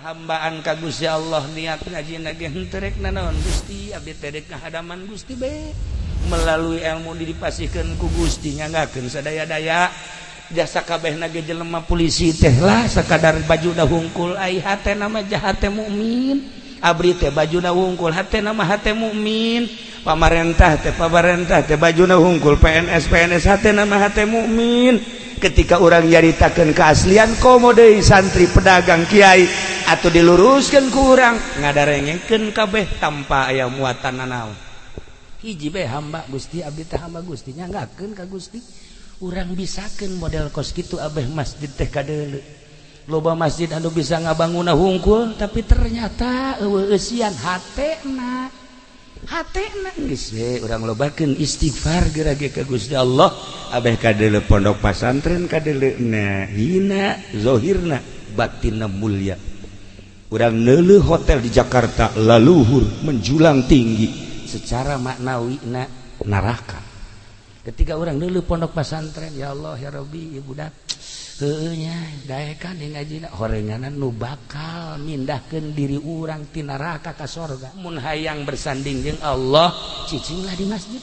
Kehambaan ka Gusti Allah, niat ngaji ge henteu rek nanaon, Gusti, abdi teh rek ngahadaman Gusti be melalui ilmu dipasihkeun ku Gusti, nyanggakeun sadaya-daya jasa kabehna ge. Jelema polisi teh lah sakadar baju hungkul, ai hatena mah hate mukmin. Abri teh bajuna hungkul, hatena mah hate mukmin. Pamarentah teh, pamarentah teh bajuna hungkul, PNS PNS, hatena mah hate mukmin. Ketika orang nyaritakeun keaslian, komo deui santri, pedagang, kiai, atau diluruskan ku urang, ngadarengekeun kabeh tanpa aya muatan nanaon. Hiji bae, hamba Gusti, abdi teh hamba Gusti, nyanggakeun ka Gusti. Urang bisakeun model kos kitu, abeh masjid teh kadeuleu. Loba masjid anu bisa ngabangunna hungkul, tapi ternyata euweuh eusian hatena. Hatena geus we urang lobakeun istighfar geura ge ka Gusti Allah. Abeh kadeuleu pondok pasantren, kadeleuna hina zohirna, batinna mulia. Urang neuleuh hotel di Jakarta, laluhur menjulang tinggi, secara maknawi na neraka. Ketika orang neuleuh pondok pesantren, ya Allah ya Rabbi, ieu budak heueuh nya daekan ngajina, horenganan nu bakal mindahkeun diri urang ti neraka ka sorga. Mun hayang bersanding jeung Allah, cicinglah di masjid.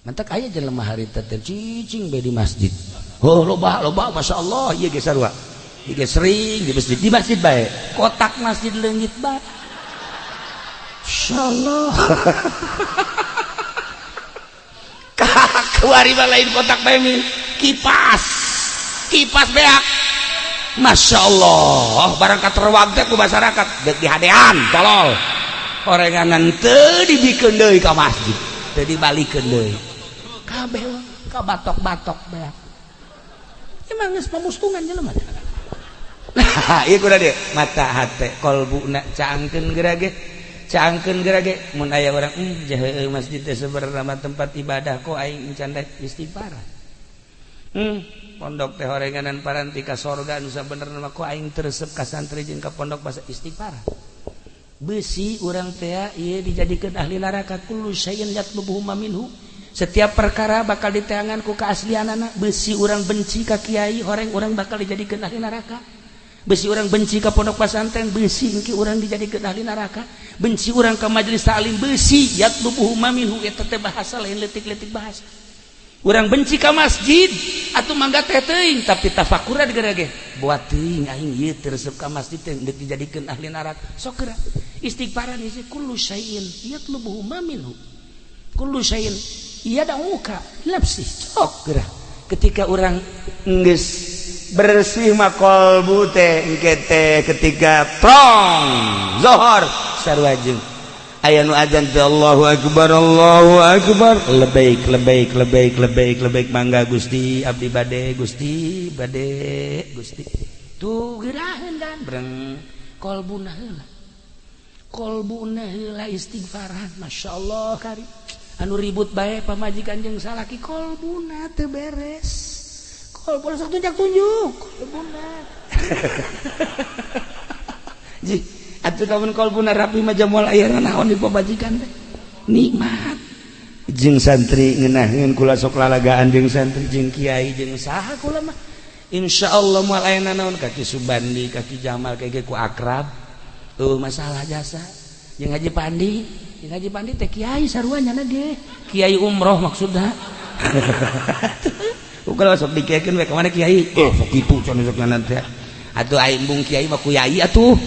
Mantak aya jelema harita teh cicing bae di masjid. Oh, loba loba, Masya Allah, ieu ge sarua. Ieu ge sering di masjid, di masjid bae, kotak masjid leungit bae. Insyaallah. Kuari mah lain kotak bae, kipas. Kipas beak. Masya Allah, barang katerwag teh ku masyarakat deuk dihadean, tolol. Orenganan teu dibikeun deui ka masjid, teu dibalikeun deui. Kabeh ka batok-batok beak. Emang geus pamustungan jelema. Nah, ieu kudu dia mata hate kolbuna caangkeun geura ge. Caangkeun geura ge mun aya urang jahe masjid teh sebenarnya tempat ibadah, kok aing encan rek istighfar. Pondok teh horenganan paranti ka sorga nu sabenerna mah, kok aing teu resep ka santri jeung ka pondok basa istighfar. Besi urang teh ieu dijadikeun ahli neraka. Kullu syai'in yatlubuhu minhu. Setiap perkara bakal diteangan ku keaslianana. Besi urang benci ka kiai, horeng urang bakal dijadikeun ahli neraka. Besi urang benci ka pondok pesantren, besi engke urang dijadikeun ahli neraka. Benci urang ka majelis taklim, besi yatlubuhu minhu, eta teh bahasa lain leutik-leutik bahasa. Urang benci ka masjid atuh mangga teh teuing, tapi tafakuran geura ge buat teuing aing ieu teu resep ka masjid teh deuk dijadikeun ahli neraka. Sok geura istighfaran isi kullu syai'in yatlubuhu minhu, kullu syai'in yad'uka nafsi. Sok geura ketika urang geus bersih mah kolbu teh, engke teh ketika prong zohor sarua jeung aya nu adzan teh, Allahu akbar, Allahu akbar, labbaik labbaik labbaik labbaik labbaik, mangga Gusti, abdi bade Gusti, bade Gusti, tuh geuraheun dan breng kolbuna heula, kolbuna heula istighfaran. Masya Allah, kari anu ribut bae pamajikan jeung salaki, kolbuna teu beres, kolbuna sok tunjuk-tunjuk kolbuna. Ji atuh lamun kolbuna rapi mah moal aya naon di pamajikan teh, nikmat jeung santri ngeunaheun. Kula sok lalagaan jeung santri, jeung kiai, jeung saha kula mah insyaallah moal aya naon. Kaki Subandi, kaki Jamal kayak ku akrab, tuh masalah jasa jeung Haji Pandi. Jeung Haji Pandi teh kiai sarua nya ge kiai umroh maksudna. Kalau sok dikekeun we, ka mana kiai? Oh, sok kitu cenah, sok nanti atuh aing bung kiai mah ku yai atuh.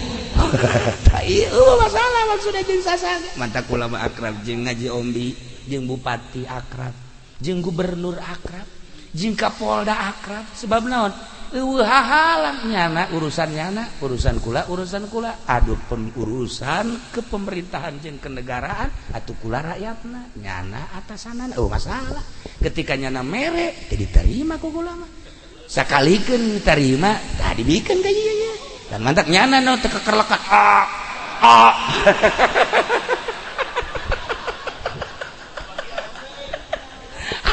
Tah ieu masalah maksudna jeung sasa. Mantak kula mah akrab jeung Haji Ombi, jeung bupati akrab, jeung gubernur akrab, jeung kapolda akrab. Sebab naon? Eueuh hahalang nyana urusan nyana, urusan kula urusan kula. Aduh, urusan kepemerintahan jeung kenegaraan atuh kula rakyatna, nyana atasanana. Oh, masalah ketika nyana mere teu diterima ku kula mah, sakalikeun diterima tah dibikeun ka ieu nya. Dan mantak nyana no teu kekerlekan ah ah.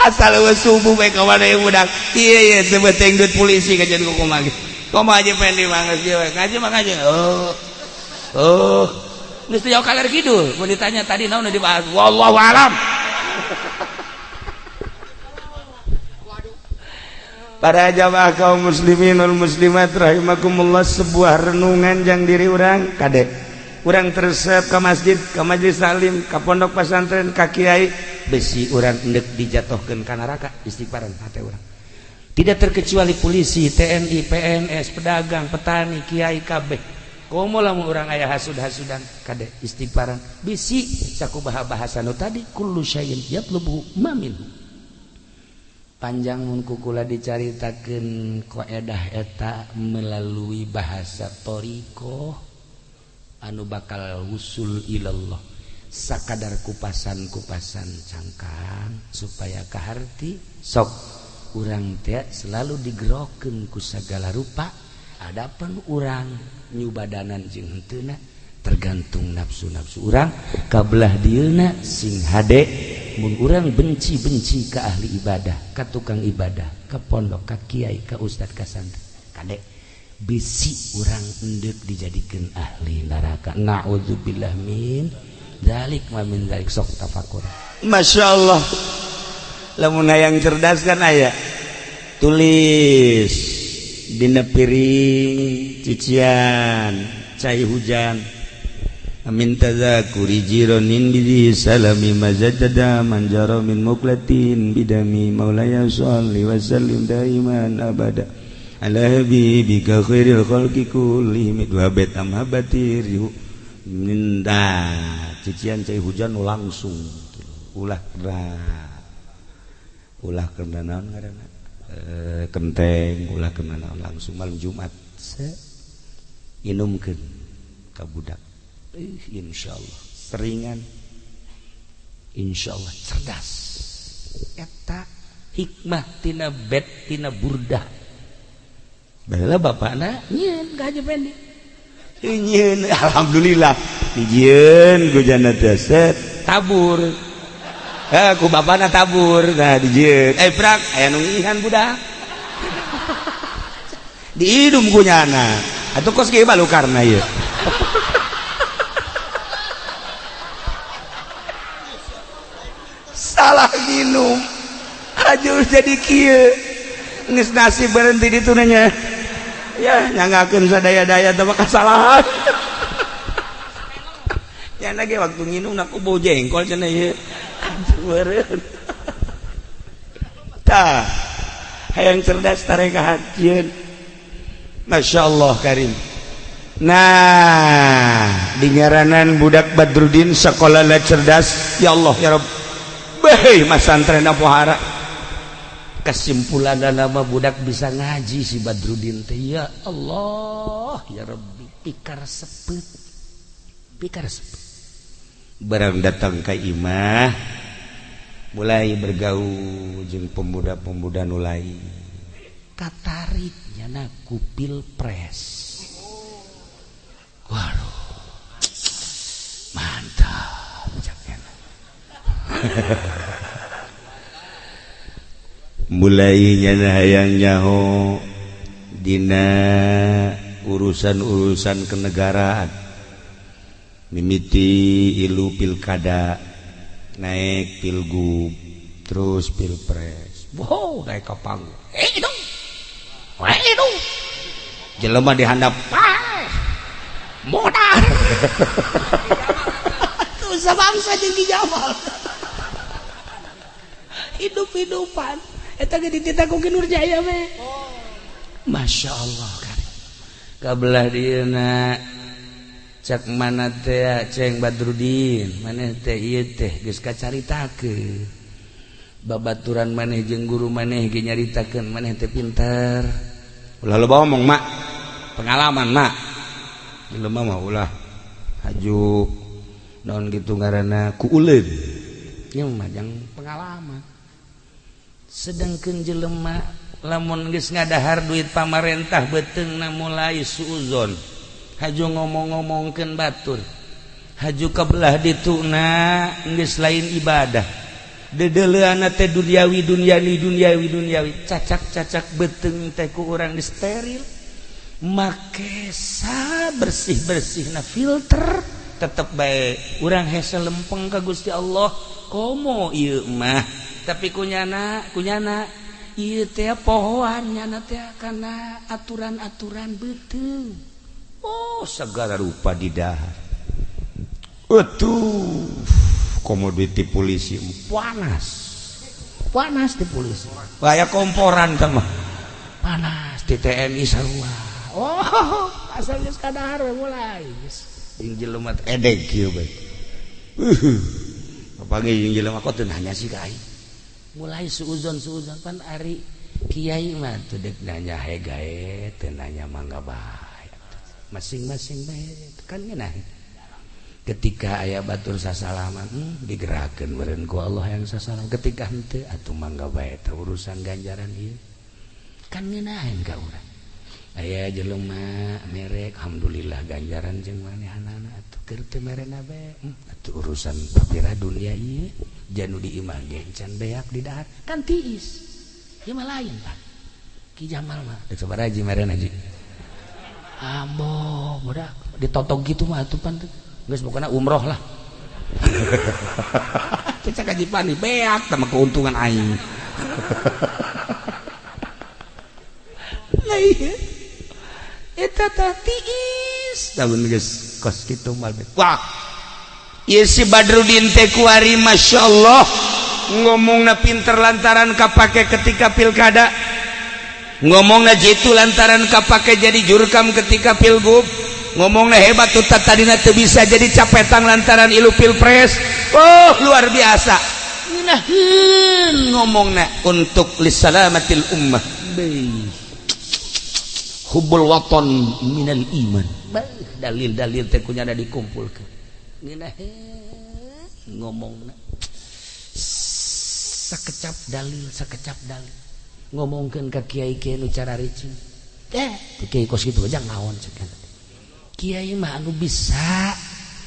Asal eueuh subuh bae ka mana ieu budak ieu ieu teu beuteung duit polisi kajian ku kumaha kumaha aja pendi mah geus ieu ngaji mah ngaji. Oh oh, geus teu jauh kaler kidul. Mun ditanya tadi naon nu dibahas, wallahu alam. Para jamaah kaum muslimin wal muslimat rahimakumullah, sebuah renungan jang diri urang. Kade, urang teresep ke masjid, ke majlis taklim, ke pondok pesantren, ke kiai, besi urang endek dijatuhkan ke neraka. Istighfaran hati urang. Tidak terkecuali polisi, TNI, PNS, pedagang, petani, kiai, kabeh. Komo lamun urang aya hasud-hasudan, kade, istighfaran. Bisi sakumaha bahasa nu tadi, kullu syai'in yatlubu ma minhu. Panjang mun ku kula dicaritakeun koedah eta melalui bahasa thoriqoh anu bakal wusul ilallah. Sakadar kupasan-kupasan cangkang supaya kaharti. Sok urang teh selalu digerokeun ku sagala rupa. Adapun urang nyubadanan jeung henteuna tergantung nafsu-nafsu urang. Kabelah dieuna sing hade, mun urang benci-benci ke ahli ibadah, ka tukang ibadah, ka pondok, ka kiai, ka ustad, ka santri, kade, bisi urang endek dijadikan ahli neraka. Na'udzubillah min dzalik wa min dzalik. Sok tafakur. Masya Allah, lamun hayang cerdas kan aya tulis dina piring cucian cai hujan, min tadzakuri jironin bi salami mazajada manjara min muklatin bidami. Maulaya sholli wa sallim daiman abada ala habibika khairil khalqi kullihim. Dua bait amhabatir minta cucian cai hujan langsung ulah kena, ulah kena naon ngaranna, kenteng, ulah kena naon. Langsung malam Jumat se inumkeun ka budak. Insyaallah seringan, insyaallah cerdas. Eta hikmah tina bet tina burdah. Baheula bapakna nyieun ka Haji Pendi, nyieun, alhamdulillah dijieun ku jana teh, set tabur, eh, ku bapakna tabur. Nah, dijieun, eh, prak aya nu ngihan budak, diinum ku nyana atuh kos kieu balukarna ieu. Salah minum aja jadi kieu. Geus nasib berhenti di tunanya ya, nyanggakeun sadaya-daya teh kesalahan ya lagi. Waktu nginum aku bau jengkol cenah ieu. Meureun tah hayang cerdas tarekat jieun. Masya Allah karim. Nah, di ngaranan budak Badrudin sekolah cerdas, ya Allah ya Rabb. Behei masantren pohara. Kesimpulan nama budak bisa ngaji si Badrudin teh, ya Allah ya Rabbi, pikar sepet, pikar sepet. Barang datang ke imah mulai bergaul jeung pemuda-pemuda nu lain, katarik nyana ku pilpres. Waduh, mantap caknya. Mulai nyana hayang nyaho dina urusan-urusan kenegaraan, mimiti ilu pilkada, naik pilgub, terus pilpres. Wow, naik ke panggung, eh dong, eh dong, jelema dihandap modal tuh bangsa jeung Ki Jamal hidup-hidupan eta ge dititah ku Ki Nurjaya we. Masya Allah kan kabelah dieuna cak mana teh, ceng Badrudin, maneh teh ieu teh geus kacaritakeun babaturan maneh jeung guru maneh ge nyaritakeun maneh teh pinter. Ulah loba omong, mak, pengalaman mak, jelema mah ulah haju naon gitu ngaranna ku uleun nya mah jang pengalaman. Sedangkan jelema lamun geus ngadahar duit pamarentah beuteungna mulai suuzon, haju ngomong-ngomongkeun batur, haju kabelah dituna geus lain ibadah, dedeleuana teh duniawi, duniawi, duniawi, duniawi, cacak-cacak beuteung teh ku urang di steril, make sa bersih-bersih na filter tetep bae urang hese lempeng ka Gusti Allah. Komo ieu mah, tapi kunyana kunyana Ieu teh pohoan nyana teh kana aturan-aturan beuteung. Oh, segala rupa di dahar. Atuh, komoditi polisi panas. Panas di polisi. Aya komporan teh mah. Panas di TNI sarua. Oh, asal geus kadahar we mulai. Jeung jelema teh edeg kieu bae. Kapanggih jeung jelema kok teu nanya sih ka aing. Mulai suuzon suuzon pan ari kiai mah teu deuk nanya hegae, teu nanya mangga bae. Masing-masing bae kan ngeunah. Ketika aya batur sasalaman, digerakkeun meureun ku Allah yang sasalam. Ketika henteu atuh mangga bae teh urusan ganjaran ieu. Kan ngeunaheun ka urang. Aya jelema merek alhamdulillah ganjaran jeung manehanana atuh keur teu merena bae. Atuh urusan papira dunia ieu janu di imah ge can beak di dahar kan tiis. Ieu mah lain Pak. Ki Jamal mah deuk sabaraha haji merena haji. Ambo budak ditotog kitu mah atuh pan geus pokona umroh lah. Cecak haji pani beak tah mah keuntungan aing. Lah ieu eta tah tiis lamun geus kos kitu mah. Wah, ieu si Badrudin teh kuari masyaallah ngomongna pinter lantaran kapake ketika pilkada, ngomongna jitu lantaran kapake jadi jurkam ketika pilgub, ngomongna hebat tuh tadina teu bisa jadi capetang lantaran ilu pilpres. Oh, luar biasa ngeunaheun ngomongna untuk lisalamatil ummah. Beuh, hubbul waton minal iman. Dalil-dalil teh kunyana dikumpulkeun. Ngeunaheun ngomongna sakecap dalil sakecap dalil ngomongkeun ka kiai-kiai nu cara ricing. Kiai kos kitu aja naon cek kiai mah anu bisa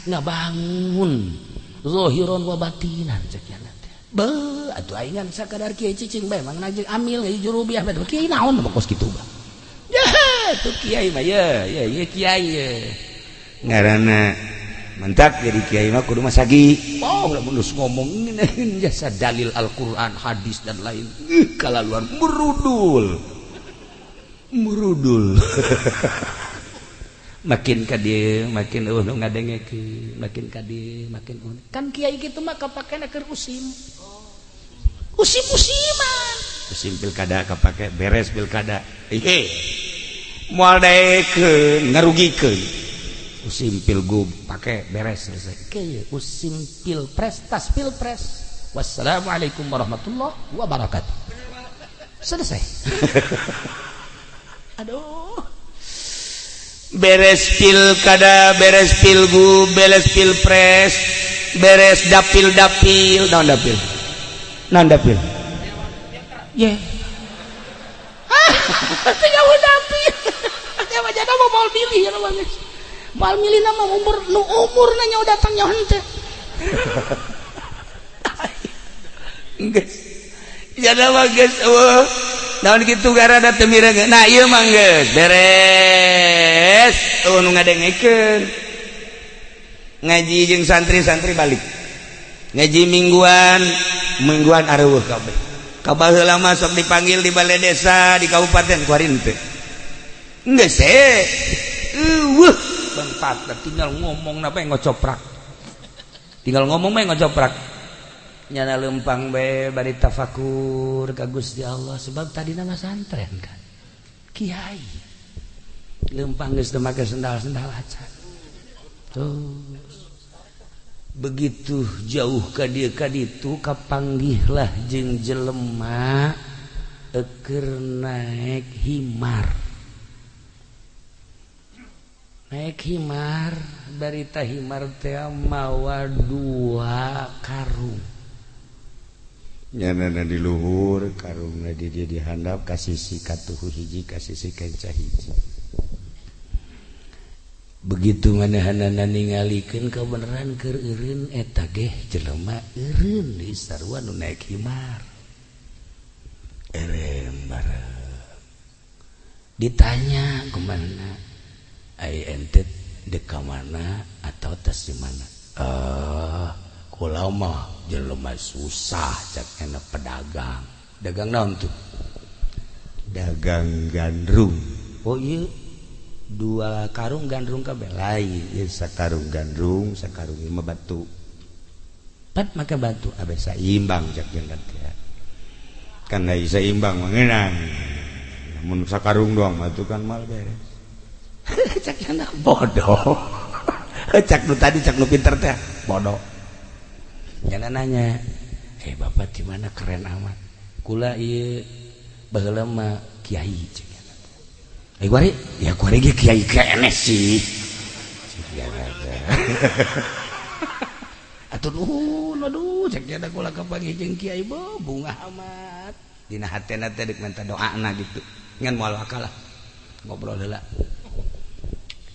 ngabangun zahiron wa batinan cek nya teh. Beuh atuh aing sakadar kiai cicing bae mang najeng amil jurubiah bae kiai naon mah kos kitu bah. Ya tuh kiai mah ya ya ya kiai ya. Ngaranna mantap jadi kiai mah kudu masagi. Oh, lamun geus ngomong jasa dalil Al-Qur'an, hadis dan lain. Kalaluan merudul. Merudul. Makin ka dieu makin eueuh nu ngadengekeun, makin ka dieu makin eueuh. Kan kiai kitu mah kapakena keur usim. Usim-usiman. Usim pilkada kapake beres pilkada. Hehe. Moal daekeun ngarugikeun. Usim pilgub pake beres selesai. Kieu usim pilpres tas pilpres. Wassalamualaikum warahmatullahi wabarakatuh. Selesai. Aduh. Beres pilkada, beres pilgub, beres pilpres, beres dapil-dapil, naon dapil? Naon dapil? Ye. Tinggal dapil. Aya jadi mah moal milih ya mah geus. Moal milih nama umur nu umur nanya datang nya henteu. Geus. Jadi mah geus eueuh. Naon kitu garada teu mireung. Nah ieu mah geus beres. Eueuh nu ngadengekeun. Ngaji jeung santri-santri balik. Ngaji mingguan, mingguan areueuh kabeh. Kabaheula mah sok dipanggil di balai desa, di kabupaten kuari henteu. Geus eueuh bentar tinggal ngomong napa ngocoprak. Tinggal ngomong mah ngocoprak. Nyana lempang bae bari tafakur ka Gusti Allah sebab tadi nama santren kan. Kiai. Lempang geus teu make sendal-sendal acan. Tuh. Begitu jauh ka dieu ka ditu kapanggihlah jeung jelema keur naek himar. Naik himar barita himar teh mawa dua karung. Nyanana di luhur karungna di dieu dihandap ka sisi katuhu hiji ka sisi kenca hiji. Begitu manehanana ningalikeun kabeneran keur eureun eta geh jelema eureun di sarua nu naik himar. Erem bareng. Ditanya kumaha ai ente dek ka mana atau tas di mana? Kula mah jelema susah cak ena pedagang. Dagang naon tuh? Dagang gandrung. Oh iya, dua karung gandrung kabeh? Lain ieu, sakarung gandrung, sakarung ieu mah batu. Pat make batu abe saimbang, cak jeung teh. Kan seimbang mah ngeunang, mun sakarung doang mah itu kan mal beres. Cak yang bodoh, cak nu tadi, cak nu pinter teh bodoh. Jangan nanya, "Eh, bapak di mana? Keren amat." "Kula ieu baheula mah kiai," cek. "Eh, kuari ya, kuari ge kiai keneh sih," cek. "Atuh nuhun." "Aduh," cek jana, "kula kapanggih jeung kiai bo bungah amat." Dina hatena teh deuk minta doana gitu, ngan moal wakalah ngobrol heula.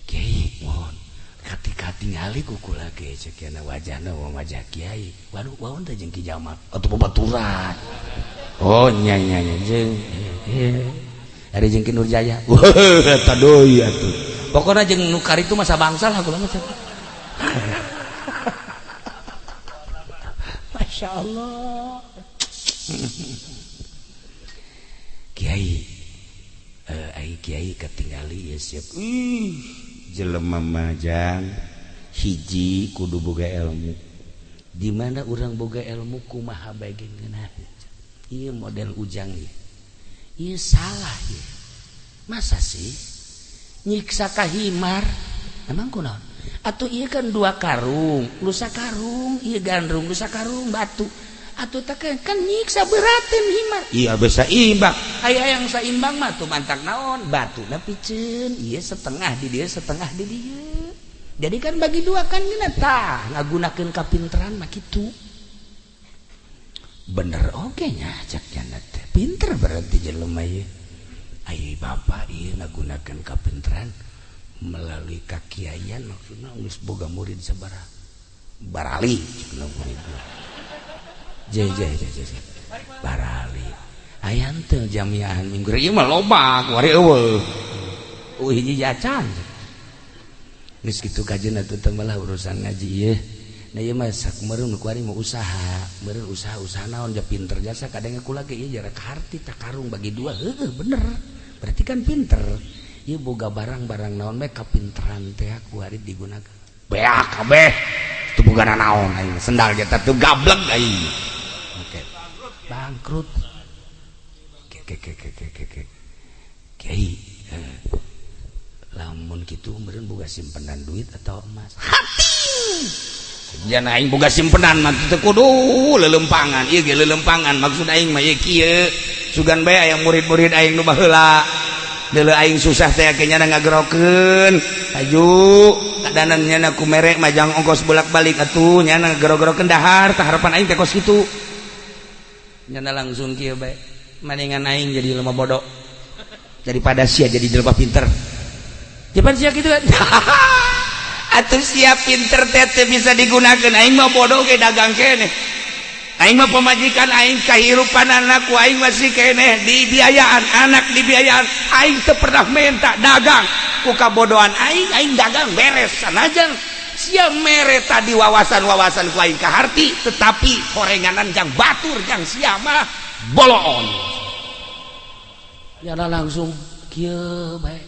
"Kiai, mohon ketika tingali ku kula ge," cek jana, "wajahna wajah kiai." "Waduh, waun teh jeung Ki Jamal atuh babaturan." "Oh nya nya nya, jeung ari jeung Ki Nurjaya." Wah, eta deui atuh. Pokona jeung nu itu masa bangsa lah kula mah. Masya Allah. "Kiai, ai kiai ketinggali ya siap." Ih, jelema majang hiji kudu boga ilmu. Di mana urang boga ilmu kumaha bae ge ngeunah. Ieu model Ujang ieu. Ieu salah ieu. Masa sih nyiksa ka himar? Emang kunaon? Atuh ieu kan dua karung, lu sakarung ieu gandrung, lu sakarung batu. Atuh tak kan nyiksa beratin himar. Iya, bisa imbang. Aya yang saimbang mah tuh mantak naon? Batuna piceun, ieu setengah di dia, setengah di dia. Jadi kan bagi dua kan gina tah ngagunakeun kapinteran mah kitu. Bener oge nya, cak jana teh. Pinter berarti jelema ieu. Ai bapak ieu ngagunakeun kapinteran melalui kakiaian, maksudna geus boga murid sabaraha? Barali cek murid. Je je je je. Barali. Aya teu jamiahan minggu ieu mah loba, kuari eueuh. Oh, hiji acan. Geus kitu kajeun atuh teh malah urusan ngaji ieu. Nah, ieu mah sak meureun kuari mau usaha, meureun usaha usaha naon ja pinter jasa kadang kula ge ieu jarak harti tak karung bagi dua, heueuh bener. Berarti kan pinter. Ieu boga barang-barang naon bae kapinteran teh kuari digunakan. Beak kabeh. Teu boga naon aing, sendal ge teh gablek aing. Oke. Bangkrut. Ke ke ke ke ke ke. Kiai, lamun kitu meureun boga simpenan duit atau emas. Hati. Jangan aing boga simpenan mah teu kudu lelempangan. Ieu ge lelempangan, maksud aing mah ieu kieu. Sugan bae aya murid-murid aing nu baheula. Deuleu aing susah teh ke nyana ngagerokeun. Aju kadanan nyana ku merek majang ongkos bolak-balik atuh nyana ngagero-gerokeun dahar tah, harapan aing teh kos kitu. Nyana langsung kieu bae. Maningan aing jadi lemah bodoh daripada sia jadi jelema pinter. Japan sia kitu kan. Atuh siap pinter teh bisa digunakan, aing mah bodoh ge dagang keneh. Aing mah pemajikan aing, kehidupan anakku aing masih keneh dibiayaan, anak dibiayaan, aing teu pernah minta. Dagang ku kabodohan aing, aing dagang beres. Sanajan sia mere tadi wawasan-wawasan ku aing kaharti, tetapi horenganan jang batur, jang sia mah boloon. Ya langsung kieu bae.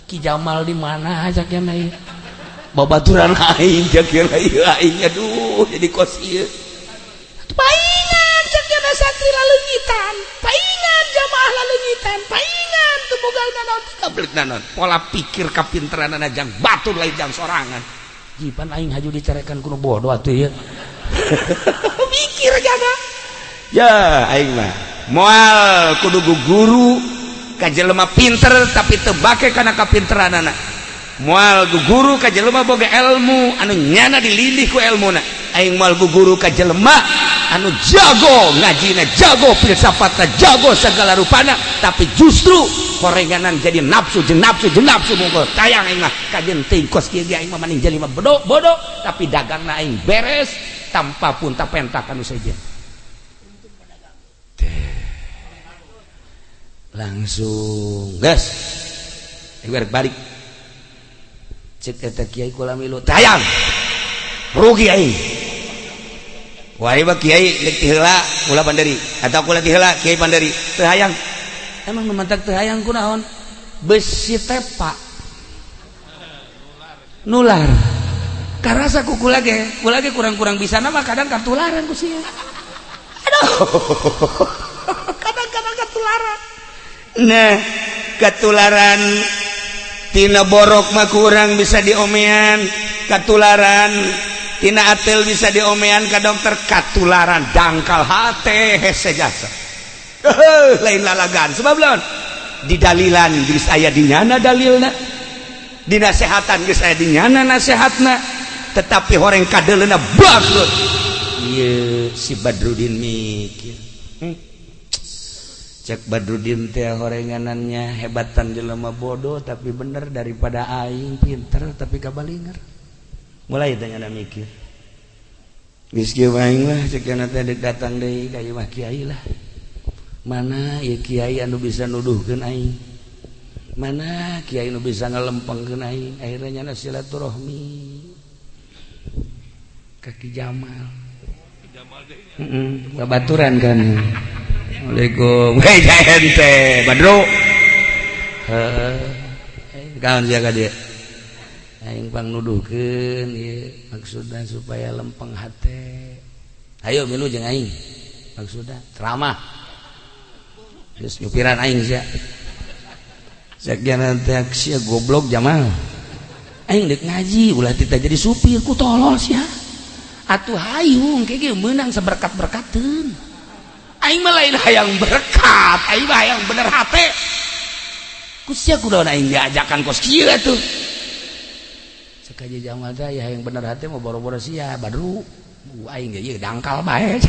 Ki Jamal di mana cak ieu? Babaturan aing cak ieu aing, aduh, jadi kos ieu. Paingan cak jana santri laleungitan, paingan jamaah laleungitan, paingan teu boga naon, gablek naon. Pola pikir kapinteranana jang batur, lain jang sorangan. Jipan aing haju dicarekan ku nu bodoh atuh ieu. Mikir jaga. Ya aing mah moal kudu guru ka jelema pinter tapi teu bake kana kapinteranana. Moal guru ka jelema boga ilmu anu nyana dilindih ku ilmuna. Aing moal guru ka jelema anu jago ngajina, jago filsafatna, jago segala rupana, tapi justru horenganan jadi nafsu jeung nafsu jeung nafsu mungkul. Tayang aing mah kajeun teuing kos kieu ge aing mah maning jelema bodoh bodoh tapi dagangna aing beres tanpa pun tak pentakan nu sejen. Langsung gas balik cek eta kiai, kula milu tayang rugi aing. Wah, ieu kiai deuk ti heula kula panderi atau kula ti heula kiai panderi teu hayang. Emang nu mantak teu hayang kunaon? Besi tepa nular. Karasa ku kula ge, kula ge kurang-kurang bisa nama kadang katularan ku sia. Aduh. Kadang-kadang katularan. Nah, katularan tina borok mah kurang bisa diomean, katularan tina atel bisa diomean ka dokter, katularan dangkal hate hese jasa. Lain lalagan sebab lawan didalilan geus aya di nyana dalilna, dinasehatan geus aya di nyana nasehatna, tetapi horeng kadeleuna bangkrut. Ieu si Badrudin mikir, Cek Badrudin teh horenganannya hebatan jelema bodoh tapi bener daripada aing pinter tapi kabalinger. Mulai tanya mikir. Geus kieu aing lah cek teh deuk datang deui ka ieu mah kiai lah. Mana ieu kiai anu bisa nuduhkeun aing? Mana kiai anu bisa ngalempengkeun aing? Akhirnya nyana silaturahmi ka Ki Jamal. Heeh, babaturan kan. Assalamualaikum. Hei ente Badru. Heeh. Kaon sia ka dieu? Aing pang nuduhkeun ieu maksudna supaya lempeng hate. Ayo milu jeung aing. Maksudna ceramah. Geus nyupiran aing sia. Sakian teh sia goblok Jamal. Aing deuk ngaji ulah tita jadi supir ku tolol sia. Atuh hayung ke ge meunang saberkat-berkateun. Aing mah lain hayang berkat, aing mah hayang bener hate. Ku sia kudu aing diajakan kos kieu atuh. Cek Haji Jamal teh ya hayang bener hate mah boro-boro sia Badru. Aing ge ieu dangkal bae.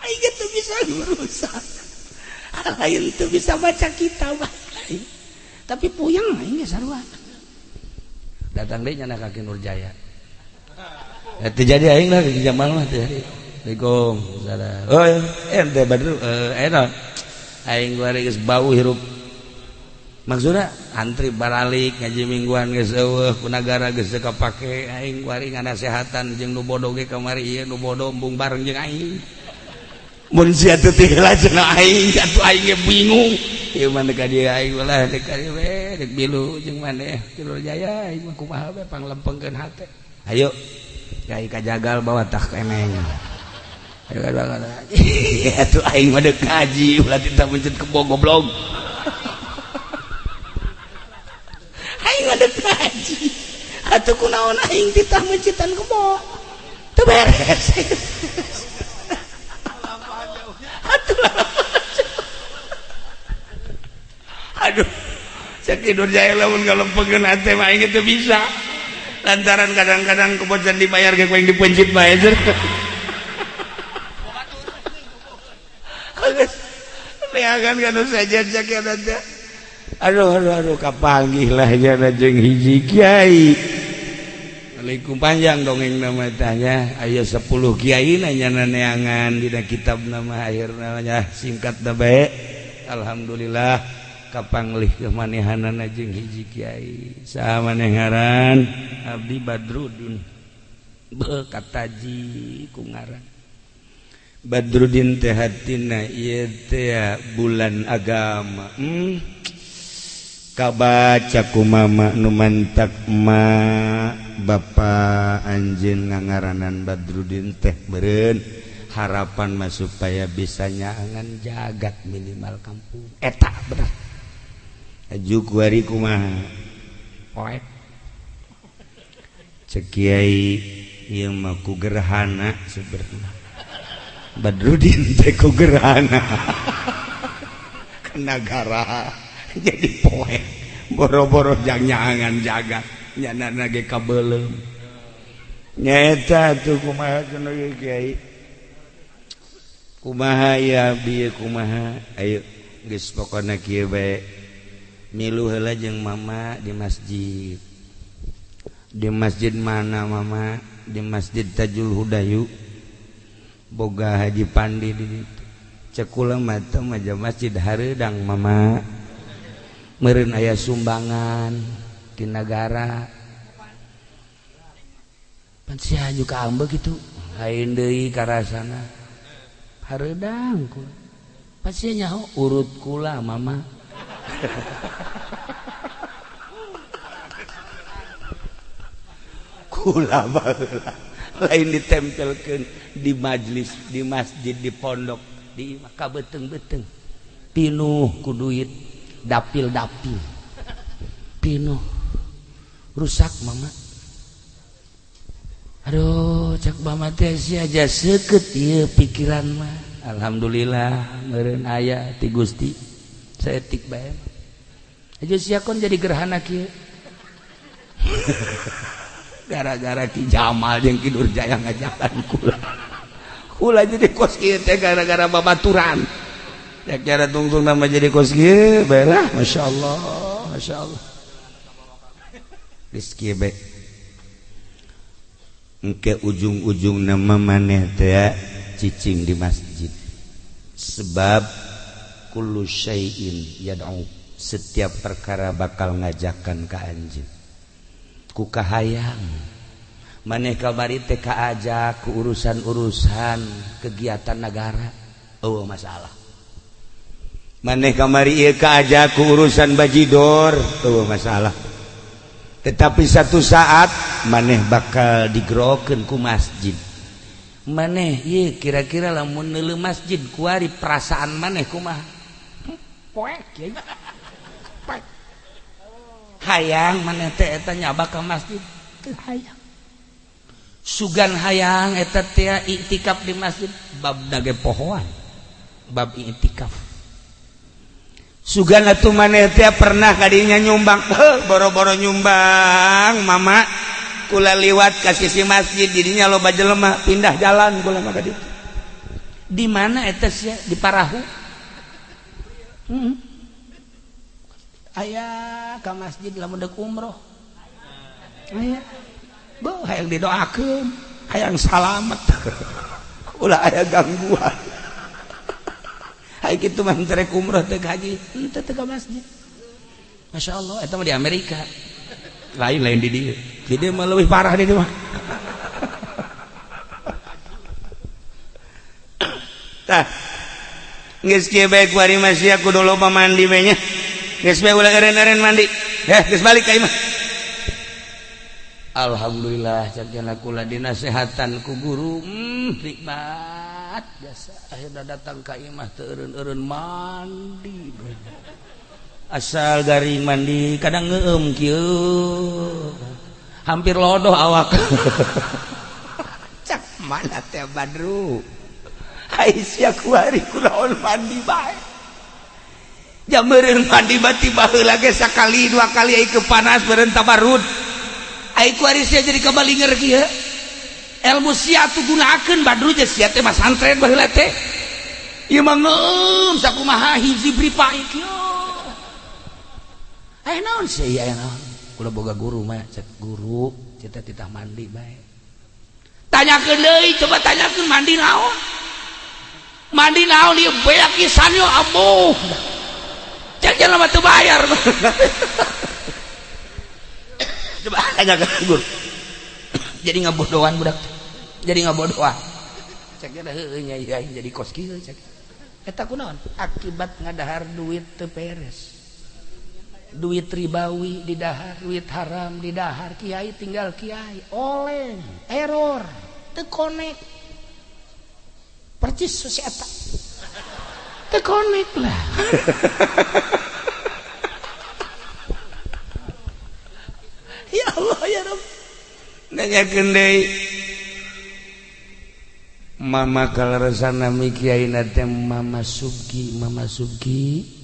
Aing ge teu bisa ngurusan. Lain teu bisa baca kitab aing. Tapi puyeng aing ge sarua. Datang deui nyana ka Ki Nurjaya. Teu jadi aing lah Ki Jamal mah teu jadi. Assalamualaikum. Salam. Oh, ente Badru eh aing kuari geus bau hirup. Maksudna antri baralik ngaji mingguan geus eueuh ku nagara geus teu kapake aing kuari nganasehatan jeung nu bodoh ge kamari ieu nu bodoh embung bareng jeung aing. Mun sia teu ti heula cenah aing atuh aing ge bingung. Ieu mah deuk ka dieu aing ulah deuk ka dieu we deuk milu jeung maneh Ki Nurjaya aing mah kumaha we panglempengkeun hate. Ayo kiai kajagal bawa tah keneng. Ayo atuh aing mah deuk ngaji ulah tita mencet kebo goblok. Aing mah deuk ngaji. Atuh kunaon aing titah mencitan kebo. Teu beres. Atuh aduh, cek Ki Nurjaya lamun ngalempengkeun hate mah aing teu bisa. Lantaran kadang-kadang kebocan dibayar ge ku aing dipencit bae. Neangan kan saja cek aduh aduh aduh kapanggih lah jana jeung hiji kiai. Assalamualaikum panjang dongeng nama tanya aya 10 kiai nanya neangan dina kitab nama akhir namanya singkat da bae. Alhamdulillah kapanglih kemanehanana jeung hiji kiai. Saha maneh ngaran? Abdi Badrudin. Beuh kataji ku ngaran. Badrudin teh hatina ieu teh bulan agama. Kabaca ku mama nu mantak ma bapa anjeun ngangaranan Badrudin teh meureun harapan mah supaya bisa nyaangan jagat minimal kampung. Eta bener. Aju kuari kumaha? Poek. Cek kiai ieu mah ku gerhana sebenarnya. Badrudin teh ku gerhana. Kena gara jadi poek boro-boro jang nyaangan jagat nyana ge kabeuleum. Nyaeta atuh kumaha cenah kiai. Kumaha ya abdi kumaha? Ayo geus pokona kieu bae. Milu heula jeung mama di masjid. Di masjid mana mama? Di Masjid Tajul Hudayu. Boga Haji Pandi di ditu. Cek kula mah teu maja masjid hareudang mama. Meureun aya sumbangan ti nagara. Pan sia juga ambek gitu. Lain deui karasana. Hareudang kula. Pan sia nyaho urut kula mama. Kula baheula. Lain ditempelkeun di majlis, di masjid, di pondok, di imah ka beuteung-beuteung. Pinuh ku duit, dapil-dapil. Pinuh. Rusak mama. Aduh, cak mama teh sia aja seukeut ieu pikiran mah. Alhamdulillah meureun aya ti Gusti. Saeutik bae. Aja sia kon jadi gerhana kieu. Gara-gara Ki Jamal jeung Ki Durjaya ngajakan kula. Kula jadi kos kieu teh gara-gara babaturan. Cak cara tungtung nama jadi kos kieu bae lah, masyaallah, masyaallah. Geus kieu bae. Engke ujung-ujung nama maneh teh cicing di masjid. Sebab kullu syai'in yad'u, setiap perkara bakal ngajakan ka anjeun. Ku kahayang maneh kamari teh kaajak ku urusan-urusan kegiatan negara, eueuh masalah. Maneh kamari ieu kaajak ku urusan bajidor, eueuh masalah. Tetapi satu saat maneh bakal digerokeun ku masjid. Maneh ieu kira-kira lamun neuleuh masjid kuari perasaan maneh kumaha? Poek kieu. Poek. Hayang maneh teh eta nyabak ka masjid, teu hayang. Sugan hayang eta teh iktikaf di masjid, bab dage pohoan. Bab iktikaf. Sugan atuh maneh teh pernah kadinya nyumbang, boro-boro nyumbang mama kula liwat ka sisi masjid didinya loba jelema pindah jalan kula mah ka ditu. Di mana eta sia? Di parahu. Aya ka masjid lamun deuk umroh. Aya. Beuh hayang didoakeun, hayang salamet. Ulah aya gangguan. Hai kitu mah rek umroh teh haji, henteu teh ka masjid. Masya Allah, eta mah di Amerika. Lain-lain di dieu. Di dieu mah leuwih parah di dieu mah. Tah. Geus kieu bae kuari mah sia kudu loba mandi bae nya. Geus bae ulah eureun-eureun mandi. Heh, geus balik ka imah. Alhamdulillah cak jana kula dinasehatan ku guru. Nikmat biasa akhirnya datang ka imah teu eureun-eureun mandi. Asal garing mandi kadang ngeueum kieu. Hampir lodoh awak. Cak mana teh Badru. Hai sia kuari kunaon mandi bae. Jam meureun mandi bati baheula ge sakali dua kali ai kepanas meureun tabarud. Ai kuari sia jadi kabalinger kieu. Ilmu sia atuh gunakeun Badru je sia teh masantren baheula teh. Ieu mah ngeueum sakumaha hiji bripa kieu. Aya naon sia aya naon? Kula boga guru mah cek guru cita-cita mandi bae. Tanyakeun deui coba tanyakeun mandi naon? Mandi naon ieu beak pisan yo abuh. Cek jelema teu bayar. Coba tanyakeun guru. Jadi ngabodohan budak. Jadi ngabodohan. Cek nya heueuh nya ieu aing jadi kos kieu cek. Eta kunaon? Akibat ngadahar duit teu beres. Duit ribawi didahar, duit haram didahar, kiai tinggal kiai, oleng, error, teu connect. Percis si eta. Teu connect lah. Ya Allah ya Rabb. Nanyakeun deui. Mama kaleresan nami kiai teh Mama Subki, Mama Subki.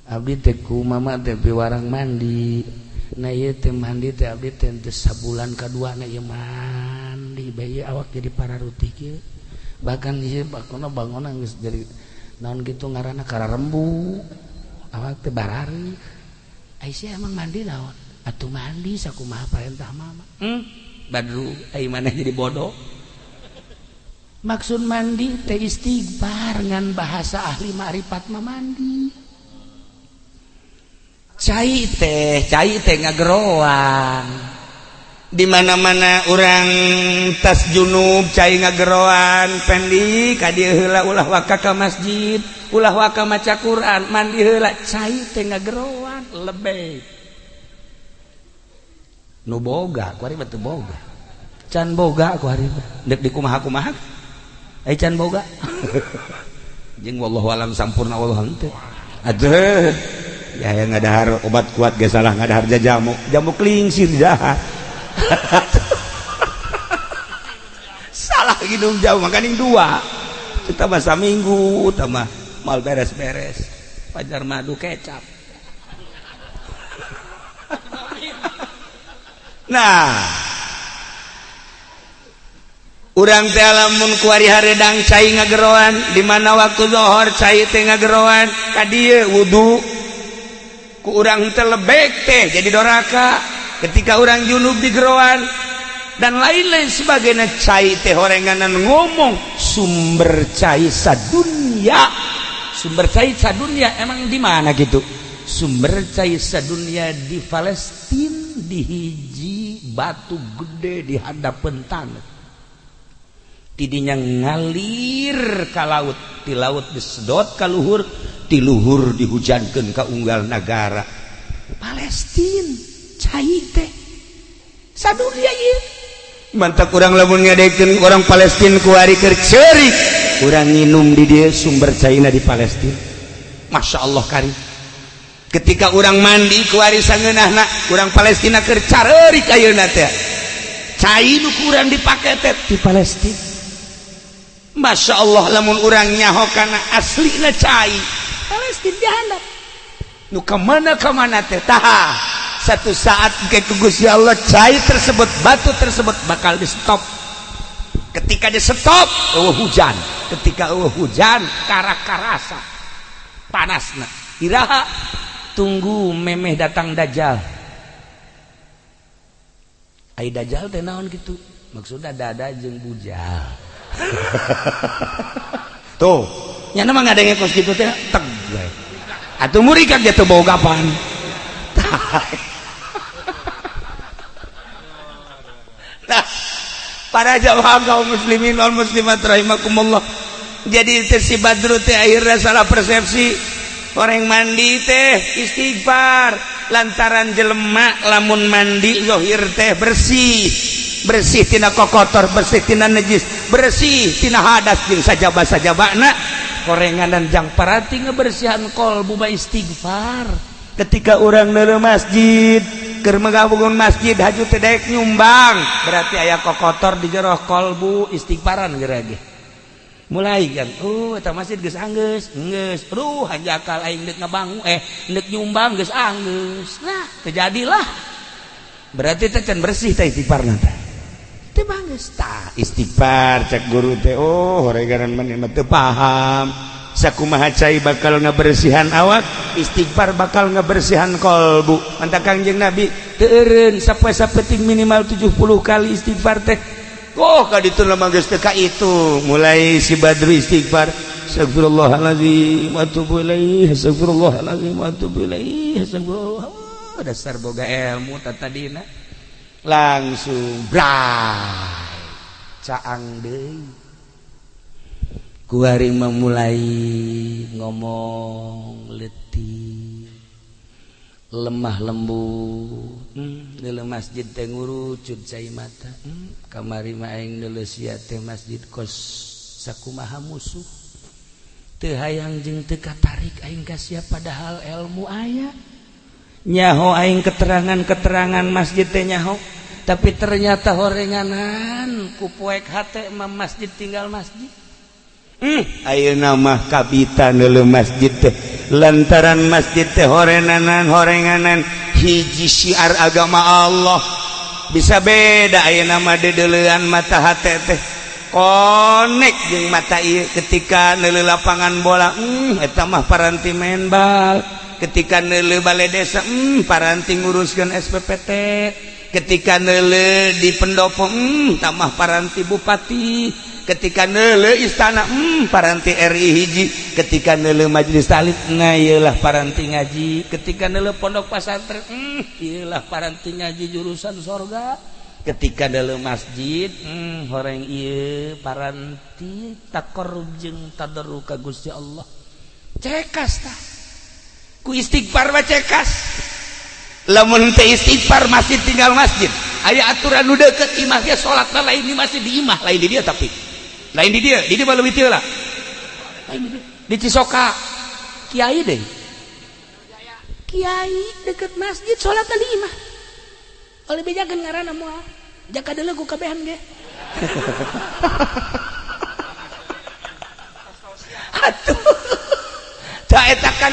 Abdi teh ku mama teh piwarang mandi. Nah ieu teh mandi teh abdi teh teu sabulan kadua na ieu mandi bae awak jadi pararuti kieu. Bahkan ieu bakona bangunna geus jadi naon kitu ngaranna kararembu. Awak teh barari. Ai sia emang mandi naon? Atuh mandi sakumaha parentah mama. Badru ai maneh jadi bodoh. Maksud mandi teh istighfar ngan bahasa ahli ma'rifat mah mandi. Cai teh ngageroan. Di mana-mana urang tas junub, cai ngageroan, pendi ka dieu heula, ulah waka ka masjid, ulah waka maca Quran, mandi heula, cai teh ngageroan lebih. Nu boga kuari mah teu boga, can boga kuari mah deuk dikumaha-kumaha ai can boga. Jeung wallahu alam sampurna, wallahu henteu atuh ya, yang ngadahar obat kuat ge salah, ngadahar jamu jamu klingsir jahat salah hidung jauh makaning dua kita masa minggu tambah mal beres-beres pajar madu kecap. Nah, urang teh lamun kuari hareudang cai ngageroan, di mana waktu zohor cai teh ngageroan ka dieu wudu ku urang teh lebek teh jadi doraka. Ketika orang junub di geroan dan lain-lain sebagainya, cai teh horenganan ngomong sumber cai sadunya, sumber cai sadunya emang di mana gitu? Sumber cai sadunya di Palestina, di hiji batu gede di hadapan tanah, tidinya ngalir ka laut, di laut disedot ka luhur, di luhur dihujankeun ka unggal nagara Palestina. Cai teh sadunia ieu mantap. Urang lamun ngadekeun orang Palestina kuari keur ceurik, urang nginum di dieu sumber caina di Palestina. Masya Allah kari ketika urang mandi kuari sangeunahna, urang Palestina keur careurik ayeuna teh, cai nu kurang dipake teh di Palestina. Masya Allah, lamun urang nyaho kana aslina cai Palestina dihandap nu kemana kemana teh. Taha satu saat ke Gusti Allah cai tersebut, batu tersebut bakal di stop. Ketika di stop, eueuh hujan. Ketika eueuh hujan, kara-karasa panasna. Iraha tunggu memeh datang Dajjal. Ai Dajjal teh naon gitu? Maksudna dada jeung bujal. Tuh nya mah ngadenge kos kitu teh teg we atuh, murid ge teu boga pan. Nah, para jamaah kaum muslimin wal muslimat rahimakumullah, jadi teh si Badru teh akhirnya salah persepsi. Orang mandi teh istighfar lantaran jelema lamun mandi zohir teh bersih, bersih tina kokotor, bersih tina najis, bersih tina hadas jeung sajaba-sajabana. Korenganan jang parati ngebersihan kolbu mah istighfar. Ketika orang neuleuh masjid, keur ngabangun masjid haju teh daek nyumbang, berarti aya kokotor di jero kolbu, istighfaran geura ge mulai kan. Oh, eta masjid geus anggeus, geus aduh hanjakal aing deuk ngabangun, deuk nyumbang geus anggeus. Nah, terjadilah berarti teh can bersih teh istighfarna teh teu bagus. Tah, istighfar cek guru teh. Oh, horegaran maneh mah teu paham sakumaha cai bakal ngabersihan awak, istighfar bakal ngabersihan kolbu. Mantap Kangjeng Nabi teu eureun sapoe sapeting minimal 70 kali istighfar teh. Oh, ka ditu mah geus teu itu. Mulai si Badru istighfar, astagfirullahalazim wa atubu ilaih, astagfirullahalazim wa atubu ilaih, astagfirullah. Oh, dasar boga ilmu tatadina langsung bray caang deui. Kuari memulai ngomong letih, lemah lembut. Neuleuh masjid teh ngurucut cai mata. Kamari mah aing neuleuh sia teh masjid kos sakumaha musuh, teu hayang jeung teu katarik aing ka sia, padahal ilmu aya, nyaho aing keterangan-keterangan masjid teh nyaho, tapi ternyata horenganan ku poek hate mah masjid tinggal masjid. Ayeuna mah kabita neuleuh masjid teh lantaran masjid teh horenanan horenganan hiji syiar agama Allah. Bisa beda ayeuna mah deudeulean mata hate teh konek jeung mata ieu. Ketika neuleuh lapangan bola, eta mah paranti main bal. Ketika neuleuh balai desa, paranti nguruskeun SPPT. Ketika neuleuh di pendopo, tamah paranti bupati. Ketika neuleuh istana, paranti RI hiji. Ketika neuleuh majelis taklim, nah ieulah paranti ngaji. Ketika neuleuh pondok pesantren, ieulah paranti ngaji jurusan sorga. Ketika dalam masjid, horeng ieu paranti taqarrub jeung tadarru ka Gusti Allah. Cekas tah. Ku istighfar mah cekas. Lamun teu istighfar masjid tinggal masjid. Aya aturan nu deukeut imah ge salat lain di masjid, di imah lain di dia, tapi lain di dia, di dia mah leuwih teu lah. Lain di dia. Di Cisoka kiai deh. Kiai deket masjid salat di imah. Oleh bejakeun ngaranna moal. Jaka deuleu ku kabehan ge. Atuh. Tah eta kan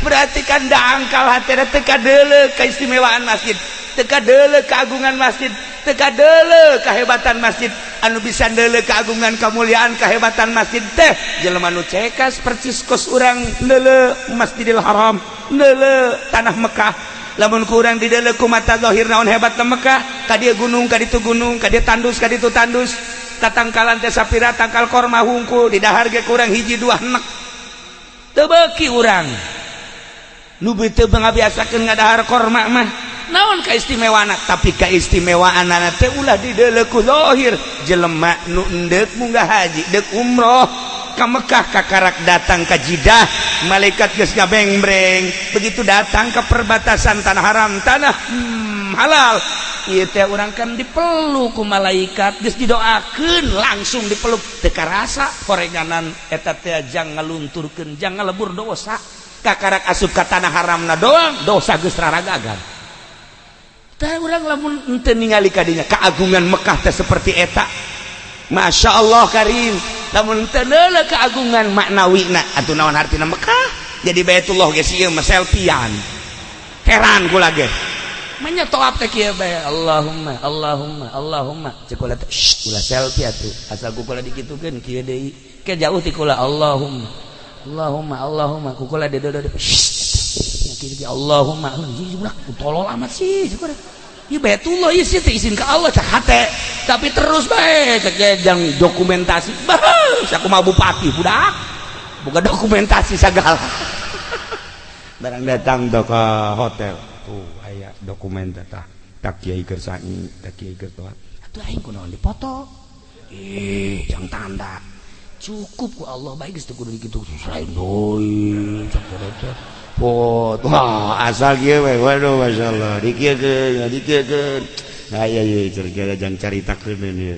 berarti kan dangkal hatena, teu kadeuleu keistimewaan masjid, teu kadeuleu keagungan masjid, teu kadeuleu kehebatan masjid. Anu bisa ndeuleu keagungan, kemuliaan, kehebatan masjid teh jelema nu cekas percis kos urang ndeuleu Masjidil Haram, ndeuleu tanah Mekah. Lamun kurang dideuleu ku mata zahir, naon hebat na Mekah? Ka dieu gunung, ka ditu gunung, ka dieu tandus, ka ditu tandus, tatangkalan teh sapira tangkal korma hungkul, di dahar ge kurang hiji dua enek. Teu beuki urang nu teu ngabiasakeun ngadahar korma mah naon kaistimewaana. Tapi kaistimewaanana teh ulah dideuleu ku zahir. Jelema nu endeuk munggah haji, deuk umroh ka Mekah, kakarak datang ka Jidah, malaikat geus ngabengbreng. Begitu datang ke perbatasan tanah haram, tanah halal ieu teh, urang kan dipeluk ku malaikat, geus didoakeun, langsung dipeluk, teu karasa horenganan eta teh jang ngalunturkeun, jang ngalebur dosa. Kakarak asup ka tanah haramna doang, dosa geus raragagan. Tah, urang lamun henteu ningali kadinya keagungan Mekah teh seperti eta, Masya Allah Karim, lamun teu neuleuh keagungan maknawina, atuh naon hartina Mekah? Jadi Baitullah geus ieu mah selfiean. Heran kula ge. Manya toap teh kieu bae, Allahumma, Allahumma, Allahumma. Cek kula teh, shh, ulah selfie atuh. Asal ku kula dikitukeun kieu deui. Ke jauh ti kula, Allahumma, Allahumma, Allahumma, ku kula deudeuh, shh. Nya kieu Allahumma, ieu budak tolol amat sih cek kula. Ieu Baitullah ieu sih teh izin ka Allah cak hate. Tapi terus bae cek jang dokumentasi. Bah, aku mah bupati budak. Bukan dokumentasi segala. Barang datang tuh ke hotel. Tuh aya dokumen tah. Tak kiai keur sa'i, tak kiai keur toat. Atuh aing kunaon dipoto? Ih, jang tanda. Cukup ku Allah bae geus teu kudu dikitu. Selain deui cak teh. Foto, wah, asal kieu we. Waduh, masyaallah. Dikieukeun, dikieukeun. Aya ieu cerita jang caritakeun ieu.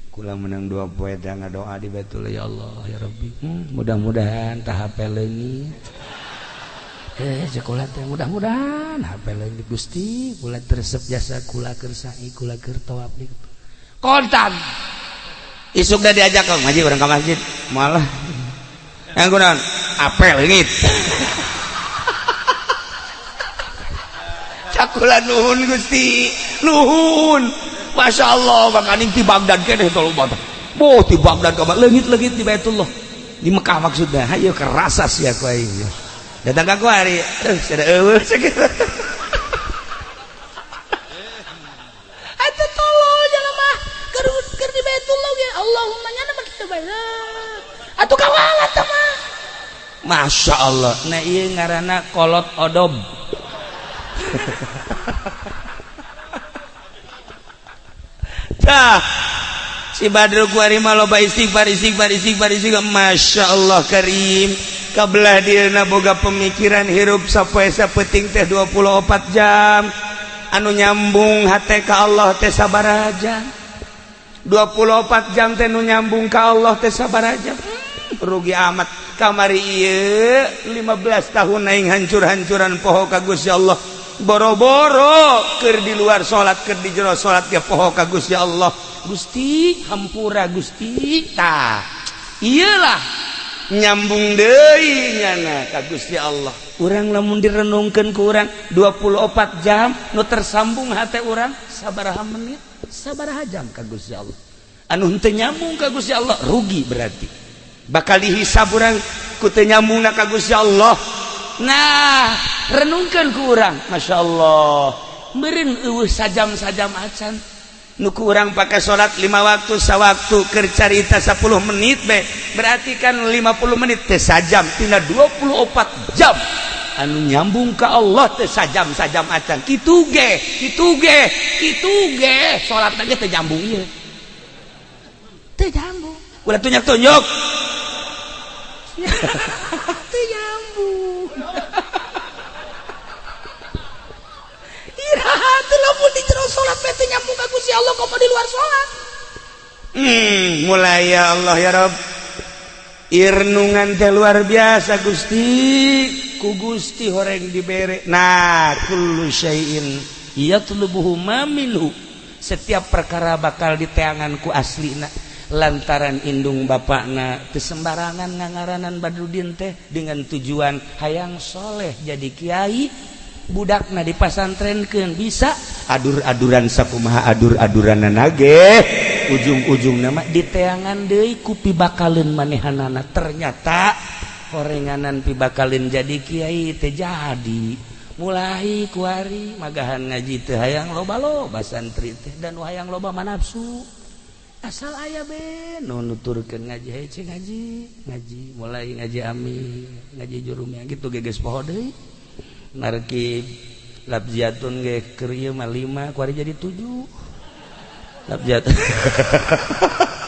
Kula menang 2 poe teh ngadoa di Baitullah, ya Allah, ya Rabbi. Mudah-mudahan tah HP leungit. Sekolah teh mudah-mudahan HP leungit Gusti, kula resep jasa kula keur sa'i, kula keur tawaf di kontan. Isuk dah diajak ke ngaji urang ka masjid. Malah yang kunaon? Apel leungit. Cakula nuhun Gusti, nuhun. Masya Allah, makaning ti Baghdad keneh tolong bata. Boh ti Baghdad ka leungit-leungit di Baitullah. Di Mekah maksudnya. Hayo kerasa sia ku aing. Datang ka kuari, sada eueuh sakitu. Atuh tolol jelema keur keur di Baitullah ge Allahumma nya mah kitu bae. Atuh kawalat teh mah. Masya Allah. Nah ieu ngaranna kolot odob. Tah si Badru kuari mah loba istighfar, istighfar, istighfar, istighfar. Masya Allah Karim. Kabelah dieuna boga pemikiran hirup sapoe sapeting teh 24 jam. Anu nyambung hate ka Allah teh sabaraha jam? 24 jam teh nu nyambung ka Allah teh sabaraha jam? Rugi amat kamari ieu 15 tahun aing hancur-hancuran poho ka Gusti Allah. Boro-boro keur di luar salat, keur di jero salat ge poho ka Gusti Allah. Gusti hampura Gusti. Tah iyalah nyambung deui nyana ka Gusti Allah. Urang lamun direnungkeun ku urang 24 jam nu tersambung hate urang sabaraha menit, sabaraha jam ka Gusti Allah? Anu henteu nyambung ka Gusti Allah rugi, berarti bakal dihisab urang ku teu nyambungna ka Gusti Allah. Nah, renungkeun ku urang, Masya Allah, meureun eueuh sajam-sajam acan nu ku urang pakai salat 5 waktu, sawaktu keur carita 10 menit be, berarti kan 50 menit teh sajam tina 24 jam. Anu nyambung ka Allah teh sajam-sajam acan. Kitu ge, kitu ge, kitu ge, salat ge teu nyambung ieu. Teu nyambung. Ulah tunjuk-tunjuk. Teu nyambung. Iraha teu lamun di jero salat teh teu nyambung ka Gusti Allah komo di luar salat. Mulai ya Allah ya Rabb. Irnungan teh luar biasa Gusti. Ku Gusti horeng dibere. Nah, kullu syai'in yatlubuhu ma minhu. Setiap perkara bakal diteangan ku aslina lantaran indung bapakna teu sembarangan ngangaranan Badrudin teh dengan tujuan hayang soleh jadi kiai, budakna dipasantrenkeun bisa adur-aduran sakumaha adur-aduranana ge ujung-ujung nama diteangan deui ku pibakaleun manehanana. Ternyata horenganan pibakalin jadi kiai teh jadi mulai kuari magahan ngaji teh hayang loba-loba santri teh dan hayang loba manafsu asal aya be nu nuturkeun ngaji hece ngaji ngaji mulai ngaji ami ngaji jurumnya gitu geges poho deui narkib labziatun ge keur ieu mah 5 kuari jadi 7 labziatun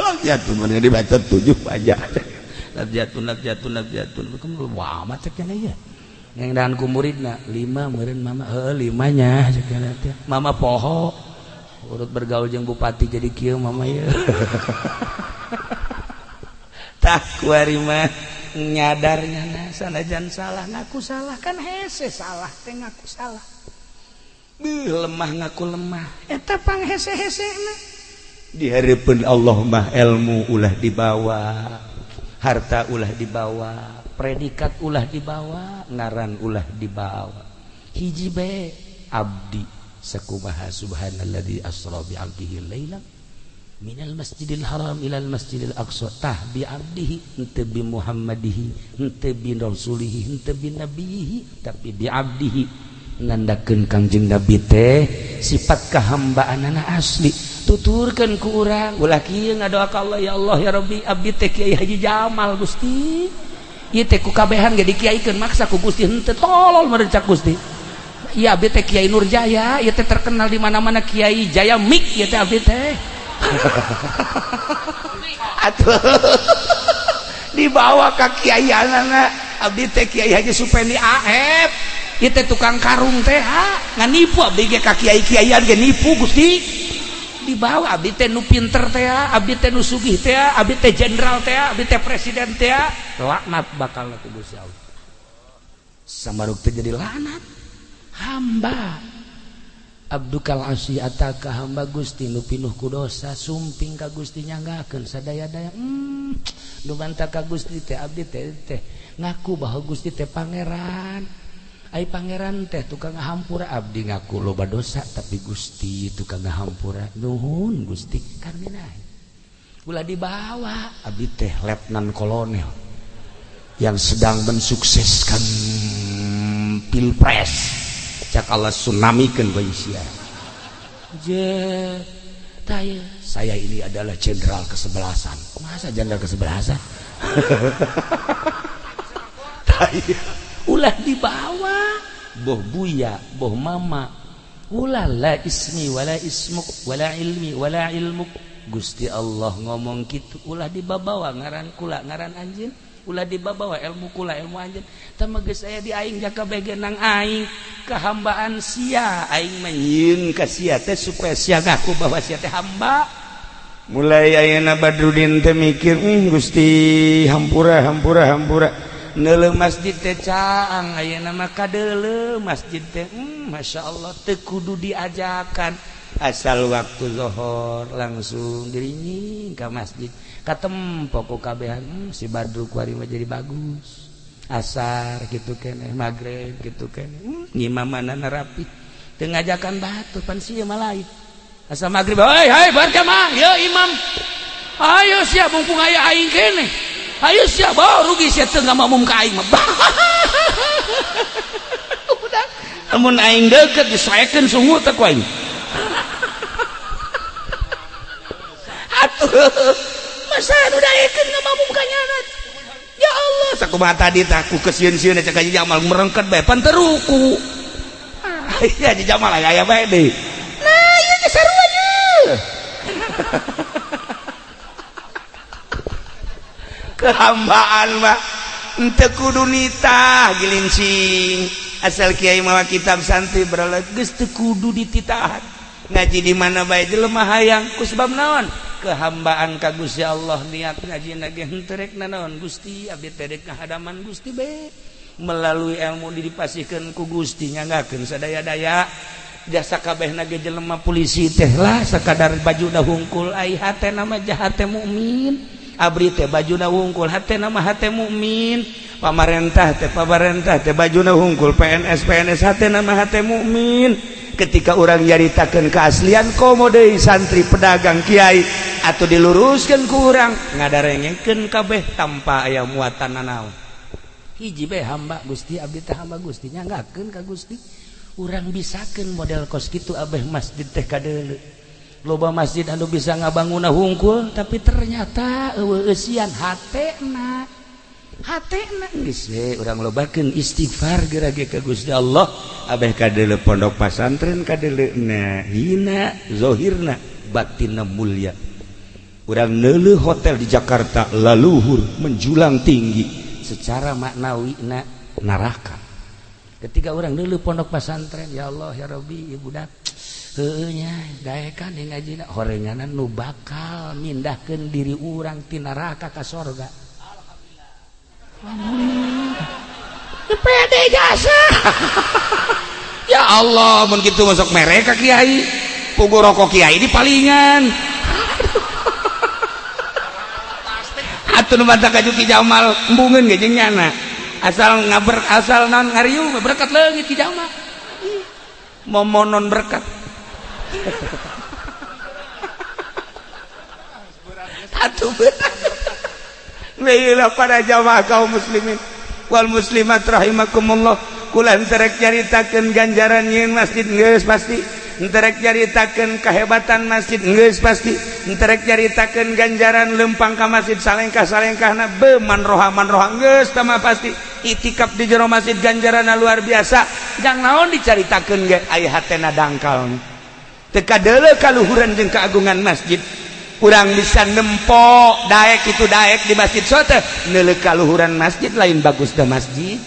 labziatun mana dibaca 7 aja labziatun labziatun labziatun kamu wah amat cek nya ieu yang dan ku muridna 5 meureun mama heuh 5 nya cek nya teh mama poho urut bergaul jeung bupati jadi kieu mama ieu tah kuari mah nyadarnya na sanajan salah ngaku salah kan hese salah teh ngaku salah beuh lemah ngaku lemah eta pang hese-hesena di hareupeun Allah mah ilmu ulah dibawa, harta ulah dibawa, predikat ulah dibawa, ngaran ulah dibawa, hiji be abdi sakumaha subhanalladzi asra bi abdihi lailan minal masjidil haram ilal masjidil aqsa tah bi abdihi henteu bi muhammadihi henteu bi rasulihi henteu bi nabihi tapi bi abdihi nandakeun Kangjeng Nabi teh sifat kahambaanana asli tuturkeun ku urang ulah kieu ngadoa ka Allah ya Allah ya Rabbi abdi teh Kiai Haji Jamal Gusti ieu teh ku kabehan ge dikiaikeun maksa ku Gusti henteu tolol meureun cak Gusti ieu abdi teh Kiai Nur Jaya ieu teh terkenal di mana-mana Kiai Jaya Mik ieu teh abdi teh atuh dibawa ka kiaianana abdi teh Kiai Haji Supendi AF ieu teh tukang karung teh ha nganipu abdi ge ka kiai-kiaian ge nipu Gusti dibawa abdi teh nu pinter teh abdi teh nu sugih teh abdi teh jenderal teh abdi teh presiden teh laknat bakal ku Gusti Allah samaruk teh jadi laknat hamba abdukal asi ataka hamba Gusti nu pinuh ku dosa sumping ka Gusti nyanggakeun sadaya-daya nu bantah ka Gusti teh abdi teh teh ngaku bahwa Gusti teh pangeran ai pangeran teh tukang ngahampura abdi ngaku loba dosa tapi Gusti tukang ngahampura nuhun Gusti karena ulah dibawa abdi teh letnan kolonel yang sedang mensukseskan pilpres cak Allah tsunamikeun bae sia je taya saya ini adalah jenderal kesebelasan masa jenderal kesebelasan taya ulah dibawa boh buya boh mama ulah la ismi wala ismuk wala ilmi wala ilmuk Gusti Allah ngomong gitu ulah dibawa ngaran kula ngaran anjeun ulah dibawa ilmu kula ilmu anjeun tah mah geus aya di aing jaka begenang aing kehambaan sia aing mah ka sia teh supaya sia ngaku bahwa sia teh hamba mulai ayeuna Badrudin teh mikir Gusti hampura hampura hampura neuleuh masjid teh caang ayeuna mah kadeuleuh masjid teh Masya Allah teu kudu diajakan asal waktu zuhur langsung dirinying ka masjid katempo ku kabehan si Badru kuari mah jadi bagus asar gitu keneh magrib gitu keneh ngimamanana rapi teu ngajakan batu pan sia mah lain asal magrib hei hei berjamaah ye imam ayo sia mumpung aya aing keneh ayo sia bawa rugi sia teu ngamakmum ka aing mah udah lamun aing deukeut disaekeun sungut teh ku aing atuh masa nu daekeun ngamakmum ka nyana Ya Allah, sakumaha tadi tah ku kesieun-sieun cek Haji Jamal merengket bae pan teruku. Ah, iya Haji Jamal aya bae deui. Nah, ieu ge sarua ye. Kehambaan mah henteu kudu nitah gilincing. Asal kiai mawa kitab santri baraleg geus teu kudu dititahan. Ngaji di mana bae jelema hayang ku sebab naon? Kehambaan ka Gusti Allah niat ngaji ge henteu rek nanaon Gusti abdi teh rek ngahadaman Gusti bae melalui ilmu dipasihkeun ku Gusti nyanggakeun sadaya-daya jasa kabehna ge jelema polisi teh lah sakadar bajuna hungkul ai hatena mah jahat teh mukmin abri teh bajuna hungkul hatena mah hate mukmin pamarentah teh bajuna hungkul PNS PNS hatena mah hate mukmin. Ketika orang nyaritakeun keaslian komo deui santri pedagang kiai atau diluruskan ku urang ngadarengekeun kabeh tanpa aya muatan nanaon hiji bae hamba Gusti abdi teh hamba Gusti nyanggakeun ka Gusti urang bisakeun model kos kitu abeh masjid teh kadeuleu loba masjid anu bisa ngabangunna hungkul tapi ternyata eueuh eusian hatena hatena geus we urang lobakeun istighfar geura ge ka Gusti Allah abeh kadeuleu pondok pasantren kadeleuna hina zahirna batinna mulia. Urang neuleuh hotel di Jakarta laluhur menjulang tinggi secara maknawi na neraka. Ketika urang neuleuh pondok pasantren ya Allah ya Rabbi ieu budak heueuh nya daekan ngajina horenganan nu bakal mindahkeun diri urang ti neraka ka sorga. Alhamdulillah. Pede jasa. Ya Allah, mun kitu masuk mereka kiai. Pugu rokok kiai di palingan. Atuh nu bantah ka Ki Jamal embungeun ge jeung nyana. Asal ngaber asal naon ngariung berkat leungit Ki Jamal. Momonon berkat. Atuh berat. Baiklah para jamaah kaum muslimin wal muslimat rahimakumullah, kula henteu rek nyaritakeun ganjaran nyieun masjid geus pasti, henteu rek nyaritakeun kahebatan masjid geus pasti, henteu rek nyaritakeun ganjaran lempang ka masjid salengkah-salengkahna be manroha-manroha geus tah mah pasti, itikaf di jero masjid ganjaranna luar biasa, jang naon dicaritakeun ge aya hatena dangkal teu kadeuleu kaluhuran jeung keagungan masjid. Urang bisa nempo daek itu daek di masjid sote neuleuh kaluhuran masjid lain bagus da masjid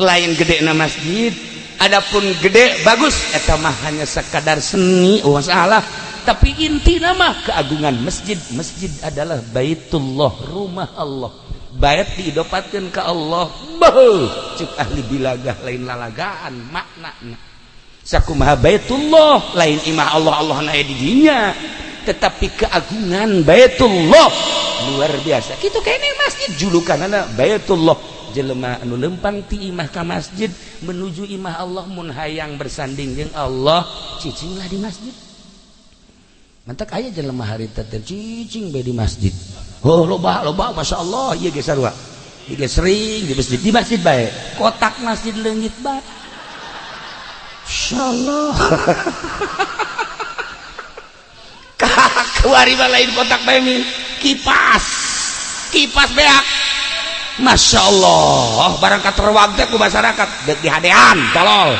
lain gede na masjid. Adapun gede bagus eta mah hanya sekadar seni oh masalah, tapi inti nama keagungan masjid. Masjid adalah baitullah, rumah Allah, bait diidopatkeun ka Allah. Beuh cek ahli bilagah lain lalagaan maknana sakumaha baitullah lain imah Allah, Allah na di dinya, tetapi keagungan baitullah luar biasa. Kitu kene masjid julukanana baitullah. Jelema anu lempang ti imah ka masjid menuju imah Allah mun hayang bersanding jeung Allah cicinglah di masjid. Mantak aya jelema harita teh cicing bae di masjid. Oh loba loba masyaallah ieu ge sarua. Ieu ge sering di masjid bae. Kotak masjid leungit bae. Insyaallah. Kuari lain kotak bae min kipas. Kipas beak. Masya Allah, barang katerwag teh ku masyarakat deuk dihadean tolol.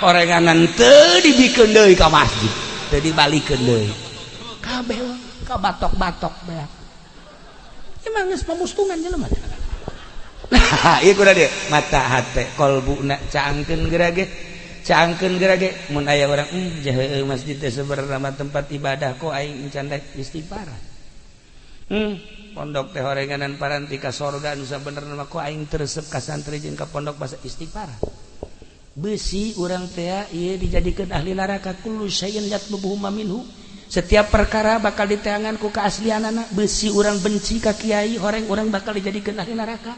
Orenganan teu dibikeun deui ka masjid, teu dibalikeun deui. Kabeh ka batok-batok beak. Emang geus pamustungan jelema. Nah, ieu kudu dia mata hate kolbuna caangkeun geura ge. Caangkeun geura ge mun aya urang jahe masjid teh sebenarna mah tempat ibadah kok aing can rek istighfar. Pondok teh horenganan paranti ka sorga nu sabenerna mah kok aing teu resep ka santri jeung ka pondok basa istighfar. Besi urang teh ieu dijadikeun ahli neraka kullu syai'in yatlubuhu minhu. Setiap perkara bakal diteangan ku keaslianana. Besi urang benci ka kiai horeng urang bakal dijadikeun ahli neraka.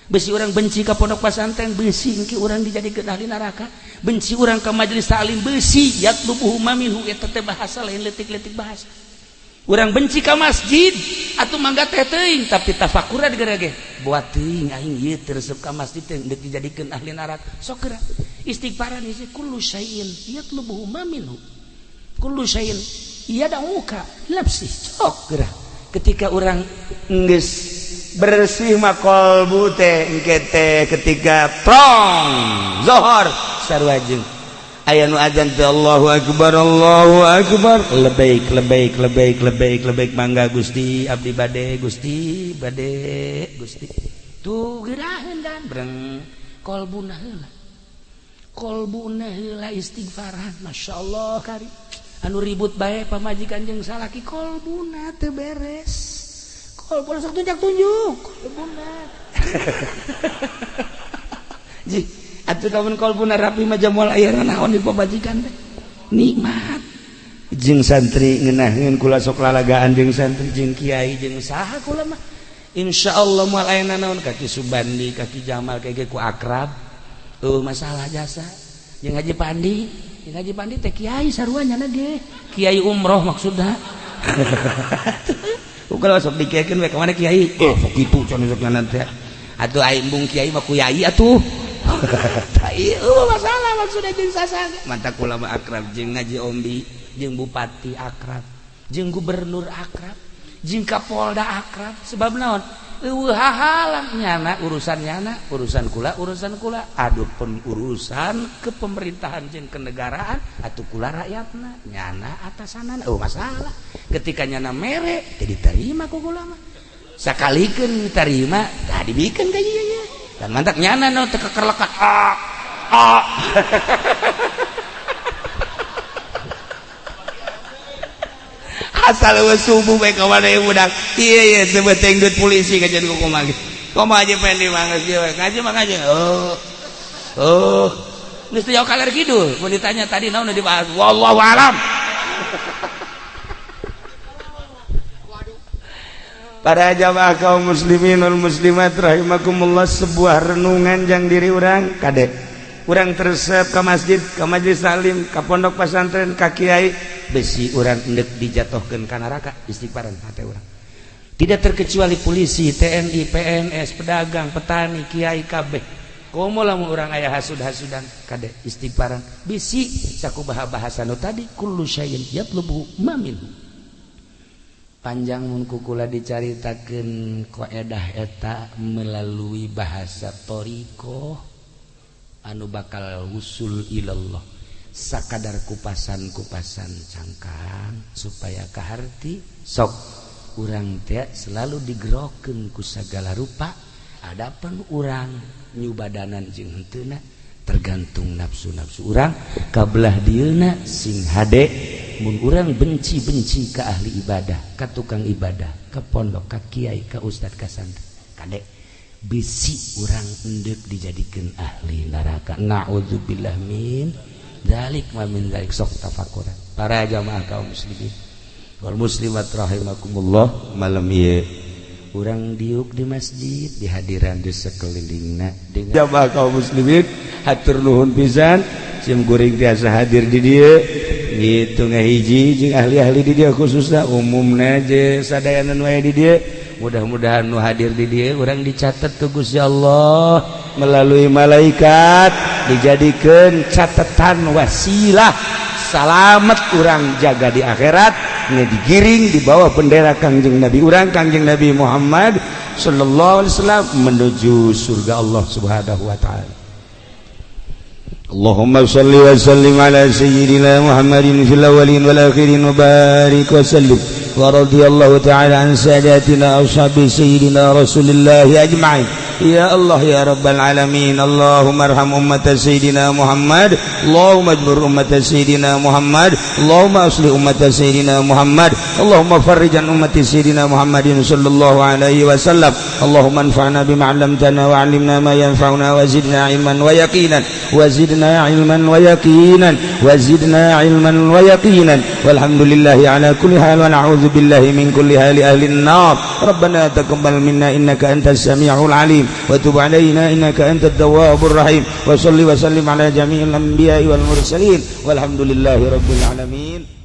Besi urang benci ka pondok pasantren besi engke urang dijadikeun ahli neraka. Benci urang ka majelis taklim besi yatlubuhu minhu eta teh bahasa lain leutik-leutik bahasa. Urang benci ka masjid atuh mangga teh teuing tapi tafakuran geura ge buat teuing aing ieu teu resep ka masjid teh deuk dijadikeun ahli neraka. Sok geura istighfaran ieu kullu syai'in yatlubuhu ma minhu kullu syai'in yad'uka nafsi. Sok geura ketika urang geus Bersih mah kolbu teh engke teh ketika prong zohor sarua jeung aya nu azan teh, Allahu akbar, Allahu akbar, lebaik, lebaik, lebaik, lebaik, lebaik, mangga Gusti, abdi bade Gusti, bade Gusti. Tuh geraheun dan breng kolbuna heula, kolbuna heula istighfaran. Masya Allah, kari anu ribut bae pamajikan jeung salaki, kolbuna teu beres, kolbuna sok tunjuk-tunjuk kolbuna. Ji atuh, lamun kolbuna rapi mah moal aya naon di pamajikan teh, nikmat. Jeung santri ngeunaheun, kula sok lalagaan jeung santri, jeung kiai, jeung saha kula mah insyaallah moal aya naon. Kaki Subandi, kaki Jamal kayak ku akrab, tuh masalah jasa jeung Haji Pandi. Jeung Haji Pandi teh kiai sarua nya ge, kiai umroh maksudna. Kalau sok dikekeun we ka mana kiai, oh sok kitu cenah, sok teh atuh aing embung kiai mah ku yai atuh. Ieu masalah maksudna jeung sasana. Mantap, kula mah akrab jeung Ngaji Ombi, jeung bupati akrab, jeung gubernur akrab, jeung kapolda akrab. Sebab naon? Eueuh hahalang nyana urusan nyana, urusan kula urusan kula. Aduh, pun urusan kepemerintahan jeung kenegaraan atuh kula rakyatna, nyana atasanana. Oh, masalah ketika nyana mere teu diterima ku kula mah. Sakalikeun diterima tah dibikeun ka ieu nya. Dan mantak nyana no teu kekerlekan ah ah. Asal eueuh subuh bae ka mana ieu budak. Iya iya, teu beteng duit polisi kajian ku kumaha. Kumaha aja pengen mah geus kieu ngaji mah ngaji. Oh. Oh. Geus teu jauh kaler kidul. Mun ditanya tadi naon nu dibahas? Wallahu alam. Para jamaah kaum muslimin wal muslimat rahimakumullah, sebuah renungan jang diri urang kade. Urang teresep ke masjid, ke majelis taklim, ke pondok pesantren, ka kiai, besi urang endek dijatuhkeun ka neraka. Istighfaran hate urang. Tidak terkecuali polisi, TNI, PNS, pedagang, petani, kiai, kabeh. Komo lamun urang aya hasud-hasudan, kade istighfaran. Bisi sakumaha bahasa nu tadi, kullu syai'in yatlubu ma minhu. Panjang mun kukula dicaritakeun koedah eta melalui bahasa thoriqoh anu bakal wusul ilallah, sakadar kupasan-kupasan cangkang supaya kaharti. Sok urang teh selalu digerokeun ku sagala rupa. Adapun urang nyubadanan jeung henteuna tergantung nafsu-nafsu urang. Kabelah dieuna sing hade mun urang benci-benci ke ahli ibadah, ka tukang ibadah, ka pondok, ka kiai, ka ustad, ka santri, kade bisi urang endek dijadikeun ahli neraka. Naudzubillah min dzalik wa min dzalik. Sok tafakuran para jamaah kaum muslimin wal muslimat rahimakumullah. Malam ieu urang diuk di masjid, di hadiran di sekelilingna dengan jamaah kaum muslimin, hatur nuhun pisan sim kuring tiasa hadir di dieu gitu, ngahiji jeung ahli-ahli di dieu, khususna umumna je sadayana nu aya di dieu. Mudah-mudahan nu hadir di dieu urang dicatat ke Gusti Allah melalui malaikat, dijadikeun catatan wasilah salamet urang jaga di akhirat, nya digiring di bawah bendera Kangjeng Nabi urang, Kangjeng Nabi Muhammad sallallahu alaihi wasallam, menuju surga Allah Subhanahu wa taala. اللهم صل وسلم على سيدنا محمد في الأولين والآخرين وبارك وسلم، ورضي الله تعالى عن ساداتنا أصحاب سيدنا رسول الله أجمعين. يا الله يا رب العالمين، اللهم ارحم أمة سيدنا محمد، اللهم اجبر أمة سيدنا محمد، اللهم أصلح أمة سيدنا محمد، اللهم فرج عن أمة سيدنا محمد صلى الله عليه وسلم. اللهم انفعنا بما علمتنا وعلمنا ما ينفعنا وزدنا علما ويقينا، وزدنا علما ويقينا، وزدنا علما ويقينا. والحمد لله على كل حال ونعوذ بالله من كل حال أهل النار. ربنا تقبل منا إنك أنت السميع العليم وتب علينا إنك أنت التواب الرحيم، وصل وسلم على جميع الأنبياء والمرسلين، والحمد لله رب العالمين.